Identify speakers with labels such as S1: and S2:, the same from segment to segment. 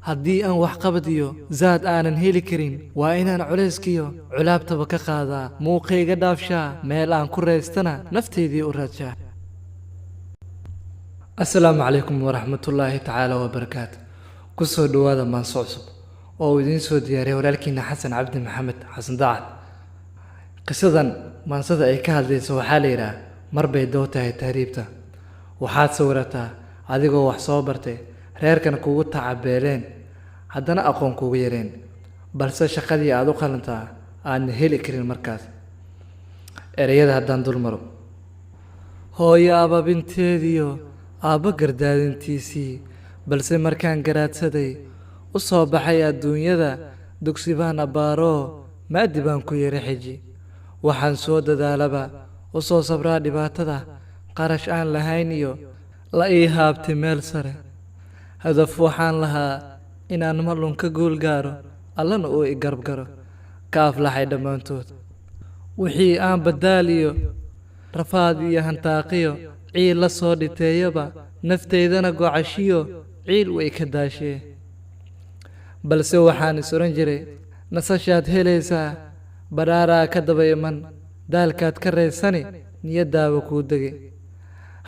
S1: Haddii aan waxqabad iyo zaad aanan heli karin, waa inaan culayskiyo culaabtaba ka qaadaa, muuqayga dhaafshaa, meel aan ku raystana nafteydii u raadshaa. Asalaamu calaykum waraxmatullaahi tacaala wabarakaatu. Kusoo dhowaada maanso cusub oo uu idiin soo diyaariyay walaalkiina Xasan Cabdi Maxamed, Xasan Dacad. Qisadan maansada ay ka hadlayso waxaa la yidhaah "Mar bay dow tahay tahriibta". Waxaad sawirataa adigoo wax soo bartay, reerkan kugu tacabeeleen, haddana aqoon kugu yareen, balse shaqadii aad u qalantaa aadna heli karin. Markaas ereyada haddaan dul maro: hooyo ababinteediyo aabbo gardaadintiisii, balse markaan garaadsaday, u soo baxay adduunyada, dugsi baan abbaaroo maadi baan ku yara xiji. Waxaan soo dadaalaba, u soo sabraa dhibaatada, qarash aan lahayn iyo la ii haabtay meel sare. Hadaf waxaan lahaa inaan malun ka guul gaaro, Allana uu i garab garo. Ka aflaxay dhammaantood wixii aan badaal iyo rafaad iyo hantaaqiyo ciil la soo dhiteeyaba, naftaydana gocashiyo ciil way ka daashee. Balse waxaan is oran jiray, nasashaad helaysaa, badhaaraa ka daba iman, daalkaad ka raysani, niyaddaaba kuu degay.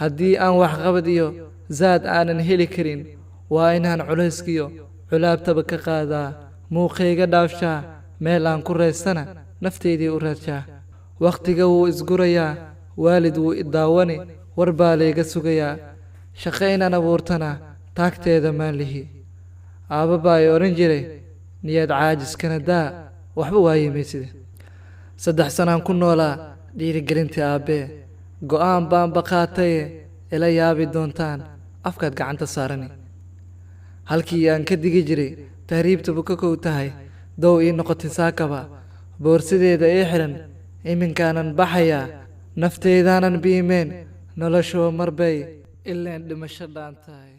S1: Haddii aan waxqabad iyo zaad aanan heli karin, waa inaan culayskiyo culaabtaba ka qaadaa, muuqayga dhaafshaa, meel aan ku raystana naftaydii u raadshaa. Wakhtiga wuu isgurayaa, waalid wuu i daawani, war baa layga sugayaa. Shaqo inaan abuurtana taagteeda maan lihi. Aabba baa i odhan jiray, niyad caajiskana daa, waxba waayimayside. 3 sanaan ku noolaa dhiirigelintii aabbee. Go'aan baanba qaataye, ila yaabi doontaan, afkaad gacanta saarani. Halkii aan ka digi jiray tahriibtaba ka kow tahay, dow ii noqotay saakaba. Boorsadeeda ii xiran, iminkaanan baxayaa, nafteydaanan biimeen. Noloshuba marbay ileen dhimasho dhaan tahay.